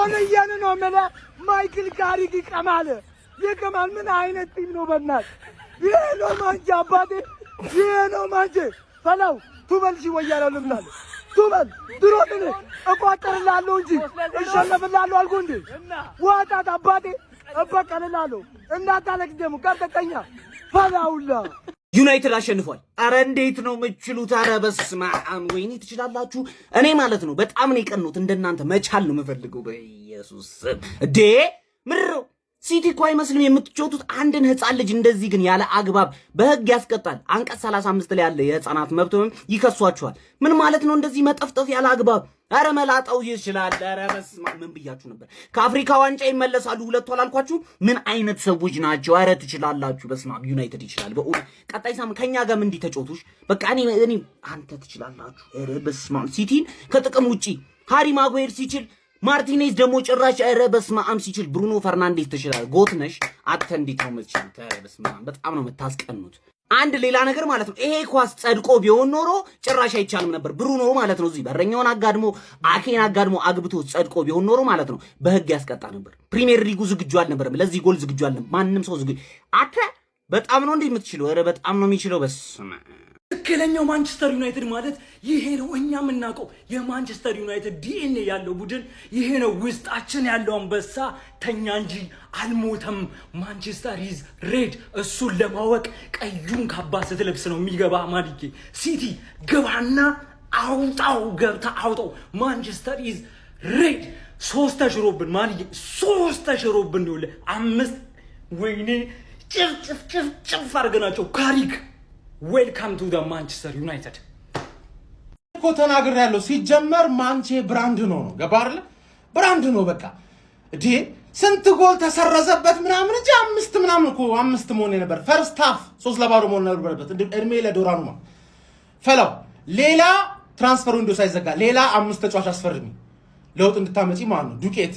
ወልየን ነው የምልህ። ማይክል ካሪክ ይቀማል ይቀማል። ምን አይነት team ነው በእናትህ? ይሄ ነው ማንቼ አባቴ፣ ይሄ ነው ማንቼ። ፈላው ቱበል ሺ ወያለው ልምታለ ቱበል ድሮ ምን እቋጥርልሃለሁ እንጂ እሸነፍልሃለሁ አልኩህ እንዴ? ዋጣት አባቴ እበቀልልሃለሁ። እንዳታለቅስ ደግሞ ቀርተቀኛ ፈላውላ። ዩናይትድ አሸንፏል። አረ እንዴት ነው የምችሉት? አረ በስመ አብ፣ ወይኔ ትችላላችሁ። እኔ ማለት ነው በጣም ነው የቀኑት። እንደናንተ መቻል ነው የምፈልገው። በኢየሱስ ስም እዴ ምሮ ሲቲ እኮ አይመስልም የምትጮቱት። አንድን ህፃን ልጅ እንደዚህ ግን ያለ አግባብ በህግ ያስቀጣል። አንቀጽ 35 ላይ ያለ የህፃናት መብት ይከሷቸዋል። ምን ማለት ነው እንደዚህ መጠፍጠፍ ያለ አግባብ? አረ መላጣው ይችላል። አረ በስመ አብ፣ ምን ብያችሁ ነበር? ከአፍሪካ ዋንጫ ይመለሳሉ ሁለቱ አላልኳችሁ? ምን አይነት ሰዎች ናቸው? አረ ትችላላችሁ። በስመ አብ፣ ዩናይትድ ይችላል። በእውነት ቀጣይ ሳምንት ከኛ ጋርም እንዲህ ተጫወቱሽ። በቃ እኔ አንተ ትችላላችሁ። አረ በስመ አብ፣ ሲቲን ከጥቅም ውጪ ሃሪ ማጓየር ሲችል፣ ማርቲኔዝ ደግሞ ጭራሽ ኧረ በስመ አብ ሲችል፣ ብሩኖ ፈርናንዴዝ ትችላል። GOAT ነሽ አንተ። እንዴት ነው የምትችሉት? ኧረ በስመ አብ፣ በጣም ነው የምታስቀኑት። አንድ ሌላ ነገር ማለት ነው፣ ይሄ ኳስ ጸድቆ ቢሆን ኖሮ ጭራሽ አይቻልም ነበር። ብሩኖ ማለት ነው እዚህ በረኛውን አጋድሞ አኬን አጋድሞ አግብቶ ጸድቆ ቢሆን ኖሮ ማለት ነው በህግ ያስቀጣ ነበር። ፕሪሚየር ሊጉ ዝግጁ አልነበረም፣ ለዚህ ጎል ዝግጁ አልነበረም። ማንም ሰው ዝግጁ አተ በጣም ነው እንዴ የምትችለው? ኧረ በጣም ነው የሚችለው። በስመ ትክክለኛው ማንቸስተር ዩናይትድ ማለት ይሄ ነው። እኛ የምናውቀው የማንቸስተር ዩናይትድ ዲኤንኤ ያለው ቡድን ይሄ ነው። ውስጣችን ያለው አንበሳ ተኛ እንጂ አልሞተም። Manchester is red። እሱን ለማወቅ ቀዩን ካባ ስትለብስ ነው የሚገባ። ማድጌ ሲቲ ግባና አውጣው፣ ገብታ አውጣው። Manchester is red። ሶስት ተሽሮብን ማድጌ፣ ሶስት ተሽሮብን ነው አምስት። ወይኔ ጭፍ ጭፍ ጭፍ ጭፍ አድርገናቸው። ካሪክ፣ welcome to the Manchester United። እኮ ተናግሬያለሁ። ሲጀመር ማንቼ brand ነው ነው ገባ አይደለ? Brand ነው በቃ። እዴ ስንት ጎል ተሰረዘበት ምናምን እንጂ አምስት ምናምን እኮ አምስት መሆን የነበር፣ first half 3-0 መሆን ነበረበት። እድሜ ለዶራኑማ ፈላው። ሌላ transfer window ሳይዘጋ ሌላ አምስት ተጫዋች አስፈርሚ ለውጥ እንድታመጪ ማለት ነው። ዱቄት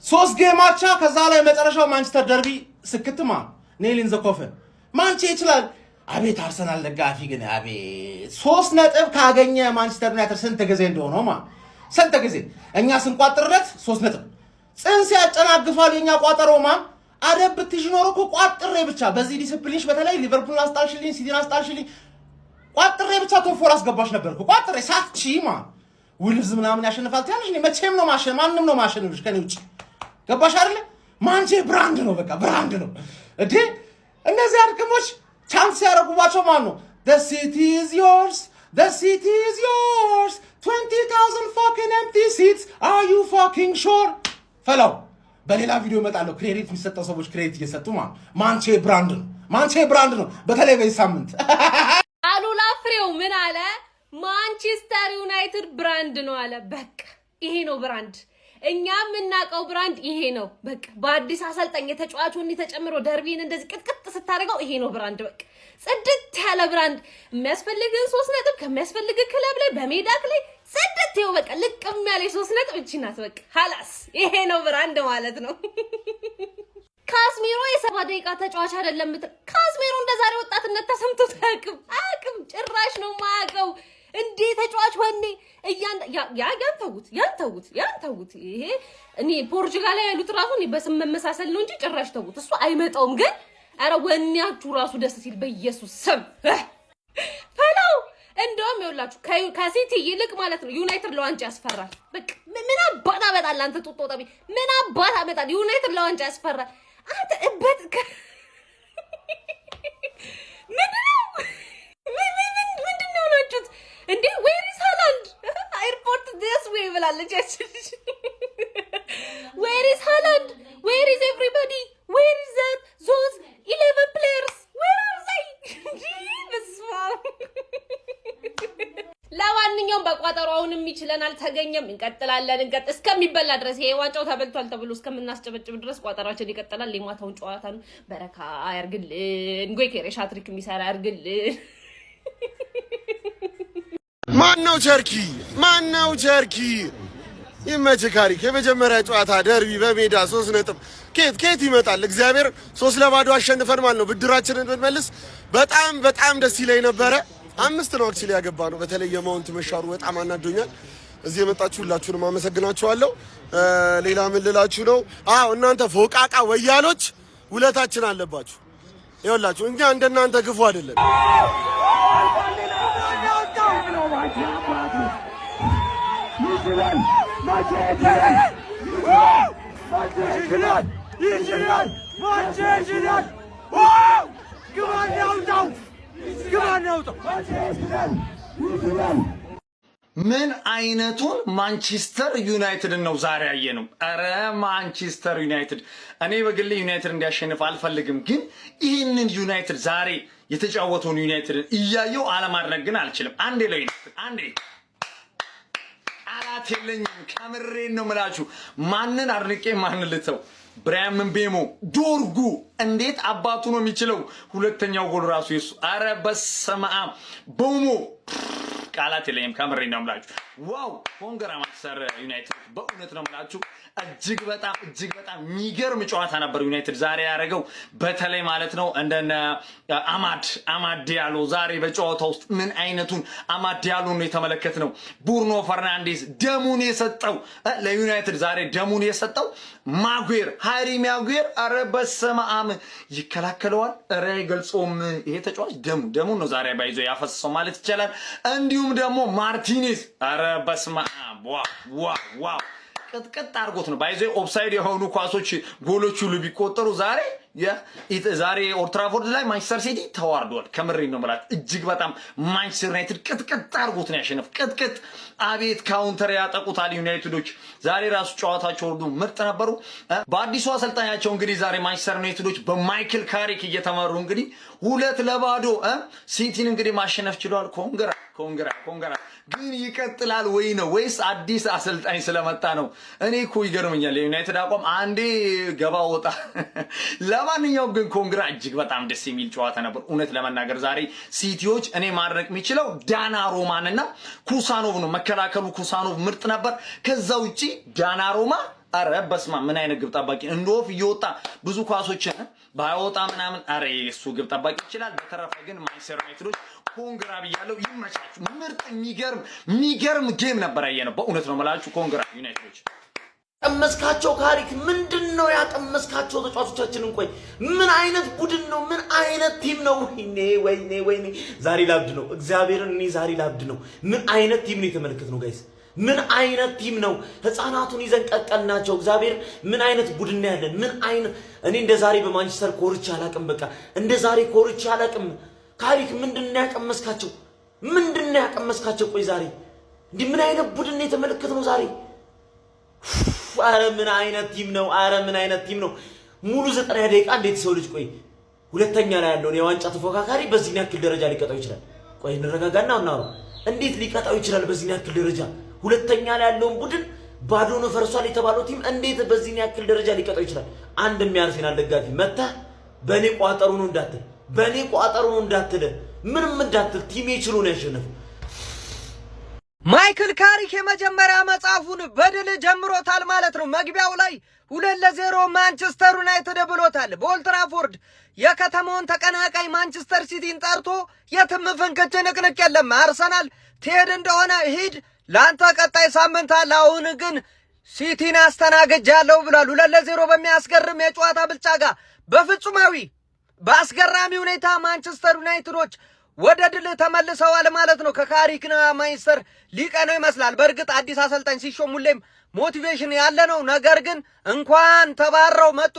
ሶስት game አቻ፣ ከዛ ላይ መጨረሻው ማንቸስተር ደርቢ ስክት ማለት nail in the coffin። ማንቼ ይችላል። አቤት አርሰናል ደጋፊ ግን አቤት፣ 3 ነጥብ ካገኘ ማንቸስተር ዩናይትድ ስንት ጊዜ እንደሆነው ማ ስንት ጊዜ እኛ ስንቋጥርለት 3 ነጥብ ጽንስ ያጨናግፋል። የኛ ቋጠሮ ማ አደብ ብትይዥ ኖሮ እኮ ቋጥሬ ብቻ በዚህ ዲስፕሊንሽ በተለይ ሊቨርፑል አስጣልሽልኝ፣ ሲቲን አስጣልሽልኝ። ቋጥሬ ብቻ top four አስገባሽ ነበር እኮ ቋጥሬ ሳትቺ ማ ውልቭዝ ምናምን ያሸንፋል ትያለሽ። እኔ መቼም ነው ማሸን ማንም ነው ማሸንፍሽ ከኔ ውጭ፣ ገባሽ አይደለ? ማንቼ brand ነው፣ በቃ brand ነው። እንዴ እነዚህ አድክሞች chant ሲያደርጉባቸው ማን ነው "The city is yours, the city is yours, 20,000 fucking empty seats, are you fucking sure?" ፈላው በሌላ ቪዲዮ እመጣለሁ። Credit የሚሰጠው ሰዎች credit እየሰጡ ማለት ማንቼ brand ነው። ማንቼ brand ነው። በተለይ በዚህ ሳምንት። አሉላ ፍሬው ምን አለ? ማንቸስተር ዩናይትድ brand ነው አለ። በቃ ይሄ ነው brand። እኛ የምናውቀው brand ይሄ ነው። በቃ በአዲስ አሰልጣኝ የተጫዋቹን ተጨምሮ ደርቢን እንደዚህ ቅጥቅጥ ስታደርገው ይሄ ነው brand። በቃ ጽድት ያለ brand፣ የሚያስፈልግህን 3 ነጥብ ከሚያስፈልግህ ክለብ ላይ በሜዳክ ላይ ጽድት ይኸው በቃ ልቅም ያለ 3 ነጥብ እቺ ናት። በቃ ሀላስ ይሄ ነው brand ማለት ነው። ካስሜሮ የ70 ደቂቃ ተጫዋች አይደለም። ካስሜሮ እንደ ዛሬ ወጣትነት ተሰምቶት አያውቅም፣ አያውቅም። ጭራሽ ነው የማያውቀው። እንዴ ተጫዋች ወኔ እያን ያ ያን ተውት፣ ያን ተውት፣ ያን ተውት። ይሄ እኔ ፖርቹጋል ላይ ያሉት ራሱ እኔ በስም መመሳሰል ነው እንጂ ጭራሽ ተውት። እሱ አይመጣውም። ግን ኧረ ወኔያችሁ ራሱ ደስ ሲል በኢየሱስ ስም ፈላው። እንደውም ይኸውላችሁ ከሲቲ ይልቅ ማለት ነው ዩናይትድ ለዋንጫ ያስፈራል። በቃ ምን አባት አመጣለህ አንተ ጡጦ ጠቢ፣ ምን አባት አመጣለህ? ዩናይትድ ለዋንጫ ያስፈራል። አንተ እበት ምንድን ነው ምንድን ነው ናችሁት እንዴ? "Where is Haaland? Airport this way" ብላለች ያችን። "Where is Haaland? Where is everybody? Where is that those 11 players? Where are they?" በስመ አብ። ለማንኛውም በቋጠሮ አሁንም ይችለን አልተገኘም። እንቀጥላለን። እንቀጥ እስከሚበላ ድረስ፣ ይሄ ዋንጫው ተበልቷል ተብሎ እስከምናስጨበጭብ ድረስ ቋጠራችን ይቀጥላል። የማታውን ጨዋታን በረካ ያርግልን። ጎይኬሬሽ ሃትሪክ የሚሰራ ያርግልን። ማን ነው ቸርኪ? ማን ነው ቸርኪ? ይመችህ ካሪክ። የመጀመሪያ ጨዋታ ደርቢ በሜዳ 3 ነጥብ ኬት ኬት ይመጣል? እግዚአብሔር 3-0 አሸንፈን ማለት ነው ብድራችንን ብንመልስ በጣም በጣም ደስ ይለኝ ነበረ። አምስት ነው actually ያገባ ነው። በተለይ የማውንት መሻሩ በጣም አናዶኛል። እዚህ የመጣችሁ ሁላችሁንም አመሰግናችኋለሁ። ሌላ ምን ልላችሁ ነው? አዎ፣ እናንተ ፎቃቃ ወያሎች ውለታችን አለባችሁ። ይኸውላችሁ እኛ እንደናንተ ክፉ አይደለም። ምን አይነቱን ማንቸስተር ዩናይትድን ነው ዛሬ ያየነው? ኧረ ማንቸስተር ዩናይትድ፣ እኔ በግሌ ዩናይትድ እንዲያሸንፍ አልፈልግም፣ ግን ይህንን ዩናይትድ ዛሬ የተጫወተውን ዩናይትድን እያየው አለማድነቅ ግን አልችልም። አንዴ ለዩናይትድ፣ አንዴ። ቃላት የለኝም። ከምሬን ነው ምላችሁ። ማንን አድንቄ ማንን ልተው? ብራያን ምቤሞ፣ ዶርጉ እንዴት አባቱ ነው የሚችለው? ሁለተኛው ጎል ራሱ የሱ። አረ በስመ አብ፣ ቦሞ፣ ቃላት የለኝም። ከምሬ ነው የምላችሁ። Wow፣ congra ማንቸስተር ዩናይትድ፣ በእውነት ነው የምላችሁ። እጅግ በጣም እጅግ በጣም የሚገርም ጨዋታ ነበር ዩናይትድ ዛሬ ያደረገው። በተለይ ማለት ነው እንደነ አማድ አማድ ዲያሎ ዛሬ በጨዋታ ውስጥ ምን አይነቱን አማድ ዲያሎ ነው የተመለከትነው። ቡርኖ ፈርናንዴዝ ደሙን የሰጠው ለዩናይትድ፣ ዛሬ ደሙን የሰጠው ማጉዌር፣ ሃሪ ማጉዌር፣ ኧረ በስመ አብ ይከላከለዋል። ኧረ ገልጾም ይሄ ተጫዋች ደሙን ነው ዛሬ ባይዞ ያፈሰሰው ማለት ይቻላል። እንዲሁም ደግሞ ማርቲኔዝ፣ ኧረ በስመ አብ፣ wow wow wow፣ ቅጥቅጥ አድርጎት ነው ባይዞ። ኦፍሳይድ የሆኑ ኳሶች ጎሎች ሁሉ ቢቆጠሩ ዛሬ ኦልድትራፎርድ ላይ ማንቸስተር ሲቲ ተዋርዷል። ከምሬ ነው የምላችሁ። እጅግ በጣም ማንቸስተር ዩናይትድ ቅጥቅጥ አድርጎት ነው ያሸነፍ። ቅጥቅጥ፣ አቤት counter ያጠቁታል ዩናይትዶች። ዛሬ ራሱ ጨዋታቸው ሁሉ ምርጥ ነበሩ። በአዲሱ አሰልጣኛቸው እንግዲህ ዛሬ ማንቸስተር ዩናይትዶች በማይክል ካሪክ እየተመሩ እንግዲህ 2-0 ሲቲን እንግዲህ ማሸነፍ ችሏል። Congra, congra, congra። ግን ይቀጥላል ወይ ነው ወይስ አዲስ አሰልጣኝ ስለመጣ ነው? እኔ እኮ ይገርመኛል የዩናይትድ አቋም አንዴ ገባ ወጣ። ለማንኛውም ግን congra፣ እጅግ በጣም ደስ የሚል ጨዋታ ነበር። እውነት ለመናገር ዛሬ ሲቲዎች እኔ ማድነቅ የሚችለው ዳናሩማን እና ኩሳኖቭ ነው። መከላከሉ ኩሳኖቭ ምርጥ ነበር። ከዛ ውጪ ዳናሩማ፣ አረ በስማ፣ ምን አይነት ግብ ጠባቂ፣ እንደ ወፍ እየወጣ ብዙ ኳሶችን ባይወጣ ምናምን፣ አረ የእሱ ግብ ጠባቂ ይችላል። በተረፈ ግን ማንቸስተር ዩናይትዶች congra ብያለሁ። ይመቻችሁ። ምርጥ የሚገርም የሚገርም game ነበር ያየነው። በእውነት ነው የምላችሁ። Congra ዩናይትዶች። ያቀመስካቸው ካሪክ፣ ምንድን ነው ያቀመስካቸው ተጫዋቾቻችንን? ቆይ ምን አይነት ቡድን ነው? ምን አይነት team ነው? ወይኔ ወይኔ ወይኔ! ዛሬ ላብድ ነው፣ እግዚአብሔርን እኔ ዛሬ ላብድ ነው። ምን አይነት team ነው የተመለከትነው guys? ምን አይነት team ነው? ህፃናቱን ይዘን ቀቀልናቸው። እግዚአብሔር፣ ምን አይነት ቡድን ነው ያለን? ምን አይነት፣ እኔ እንደ ዛሬ በማንቸስተር ኮርቼ አላቅም። በቃ እንደ ዛሬ ኮርቼ አላቅም። ካሪክ፣ ምንድን ነው ያቀመስካቸው? ምንድን ነው ያቀመስካቸው? ቆይ ዛሬ እንዲህ ምን አይነት ቡድን ነው የተመለከትነው ዛሬ? አረ ምን አይነት team ነው? አረ ምን አይነት team ነው? ሙሉ 90 ደቂቃ እንዴት ሰው ልጅ ቆይ ሁለተኛ ላይ ያለውን የዋንጫ ተፎካካሪ በዚህ ያክል ደረጃ ሊቀጣው ይችላል? ቆይ እንረጋጋና እናውራ። እንዴት ሊቀጣው ይችላል በዚህ ያክል ደረጃ? ሁለተኛ ላይ ያለውን ቡድን፣ ባዶ ነው ፈርሷል የተባለው team እንዴት በዚህ ያክል ደረጃ ሊቀጣው ይችላል? አንድም የአርሴናል ደጋፊ መተህ በእኔ ቋጠሩ ነው እንዳትል፣ በእኔ ቋጠሩ ነው እንዳትል፣ ምንም እንዳትል፣ team ኤ ችሎ ነው ያሸነፈው። ማይክል ካሪክ የመጀመሪያ መጽሐፉን በድል ጀምሮታል ማለት ነው። መግቢያው ላይ 2-0 ማንቸስተር ዩናይትድ ብሎታል። በኦልትራፎርድ የከተማውን ተቀናቃኝ ማንቸስተር ሲቲን ጠርቶ የትም ፍንክች ንቅንቅ የለም። አርሰናል ትሄድ እንደሆነ ሂድ፣ ለአንተ ቀጣይ ሳምንት አለ። አሁን ግን ሲቲን አስተናግጃለሁ ብሏል። 2-0 በሚያስገርም የጨዋታ ብልጫ ጋር በፍጹማዊ በአስገራሚ ሁኔታ ማንቸስተር ዩናይትዶች ወደ ድል ተመልሰዋል ማለት ነው። ከካሪክና ማንቸስተር ሊቀነው ይመስላል። በእርግጥ አዲስ አሰልጣኝ ሲሾም ሁሌም motivation ያለ ነው። ነገር ግን እንኳን ተባረው መጡ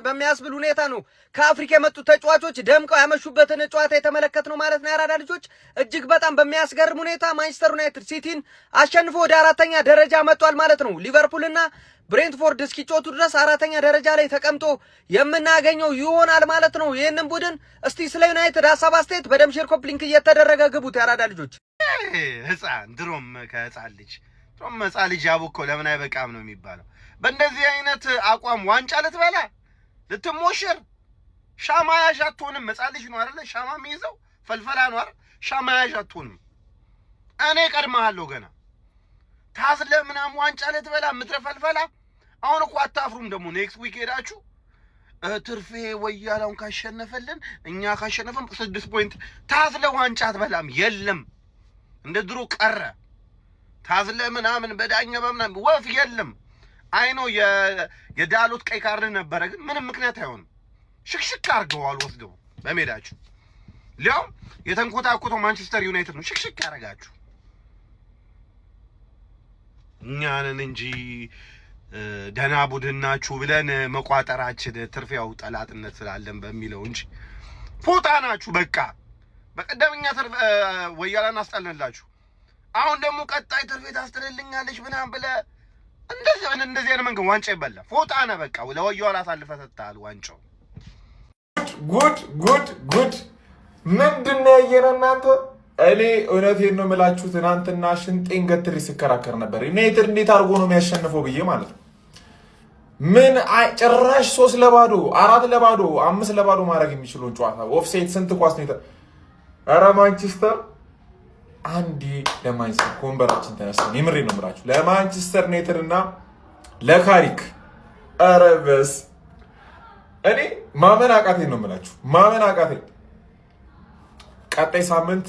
በሚያስብል ሁኔታ ነው ከአፍሪካ የመጡ ተጫዋቾች ደምቀው ያመሹበትን ጨዋታ የተመለከትነው ማለት ነው። የአራዳ ልጆች፣ እጅግ በጣም በሚያስገርም ሁኔታ ማንቸስተር ዩናይትድ ሲቲን አሸንፎ ወደ አራተኛ ደረጃ መጥቷል ማለት ነው። ሊቨርፑልና ብሬንትፎርድ እስኪጫወቱ ድረስ አራተኛ ደረጃ ላይ ተቀምጦ የምናገኘው ይሆናል ማለት ነው። ይህንን ቡድን እስቲ ስለ ዩናይትድ ሀሳብ አስተያየት በደም share copy link እየተደረገ ግቡት የአራዳ ልጆች። ህፃን ድሮም ከህፃን ልጅ ድሮም ህፃን ልጅ ያቦካው ለምን አይበቃም ነው የሚባለው። በእንደዚህ አይነት አቋም ዋንጫ ልትበላ ልትሞሽር ሻማ ያዥ አትሆንም። ህፃን ልጅ ነው አይደለ? ሻማ የሚይዘው ፈልፈላ ነው አይደል? ሻማ ያዥ አትሆንም። እኔ ቀድመሃለሁ። ገና ታዝለ ምናምን ዋንጫ ልትበላ ምድረ ፈልፈላ። አሁን እኮ አታፍሩም ደግሞ next week ሄዳችሁ ትርፌ ወያላውን ካሸነፈልን እኛ ካሸነፈን 6 point ታዝለ ዋንጫ አትበላም። የለም፣ እንደ ድሮ ቀረ። ታዝለ ምናምን በዳኛ በምናምን ወፍ የለም። I know የዳሎት ቀይ ካርድ ነበረ፣ ግን ምንም ምክንያት አይሆንም። ሽክሽክ አድርገዋል ወስደው በሜዳችሁ፣ ሊያውም የተንኮታኮተው ማንቸስተር ዩናይትድ ነው ሽክሽክ ያደረጋችሁ። እኛንን እንጂ ደህና ቡድን ናችሁ ብለን መቋጠራችን ትርፍ ያው ጠላትነት ስላለን በሚለው እንጂ ፎጣ ናችሁ። በቃ በቀደም እኛ ትርፍ ወያላን አስጠልንላችሁ። አሁን ደግሞ ቀጣይ ትርፌ ታስጥልልኛለች ምናምን ብለህ እንደዚህ እንደዚህ አይነት መንገድ ዋንጫ ይበላ። ፎጣ ነህ በቃ፣ ለወያላ አሳልፈህ ሰጥተሃል ዋንጫው። ጉድ ጉድ ጉድ! ምንድን ነው ያየነው እናንተ? እኔ እውነቴን ነው የምላችሁ፣ ትናንትና ሽንጤን ገትሬ ስከራከር ነበር። ዩናይትድ እንዴት አድርጎ ነው የሚያሸንፈው ብዬ ማለት ነው። ምን ጭራሽ 3-0፣ 4-0፣ 5-0 ማድረግ የሚችለውን ጨዋታ offside ስንት ኳስ ነው? ኧረ ማንቸስተር አንዴ ለማንቸስተር ከወንበራችን ተነስተን፣ የምሬ ነው የምላችሁ፣ ለማንቸስተር ዩናይትድ እና ለካሪክ፣ ኧረ በስ እኔ ማመን አቃተኝ ነው የምላችሁ፣ ማመን አቃተኝ። ቀጣይ ሳምንት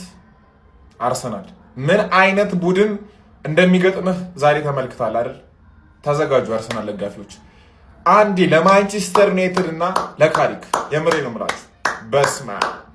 አርሰናል ምን አይነት ቡድን እንደሚገጥምህ ዛሬ ተመልክታል አይደል? ተዘጋጁ አርሰናል ደጋፊዎች። አንዴ ለማንቸስተር ዩናይትድ እና ለካሪክ፣ የምሬ ነው የምላችሁ። በስመ አብ።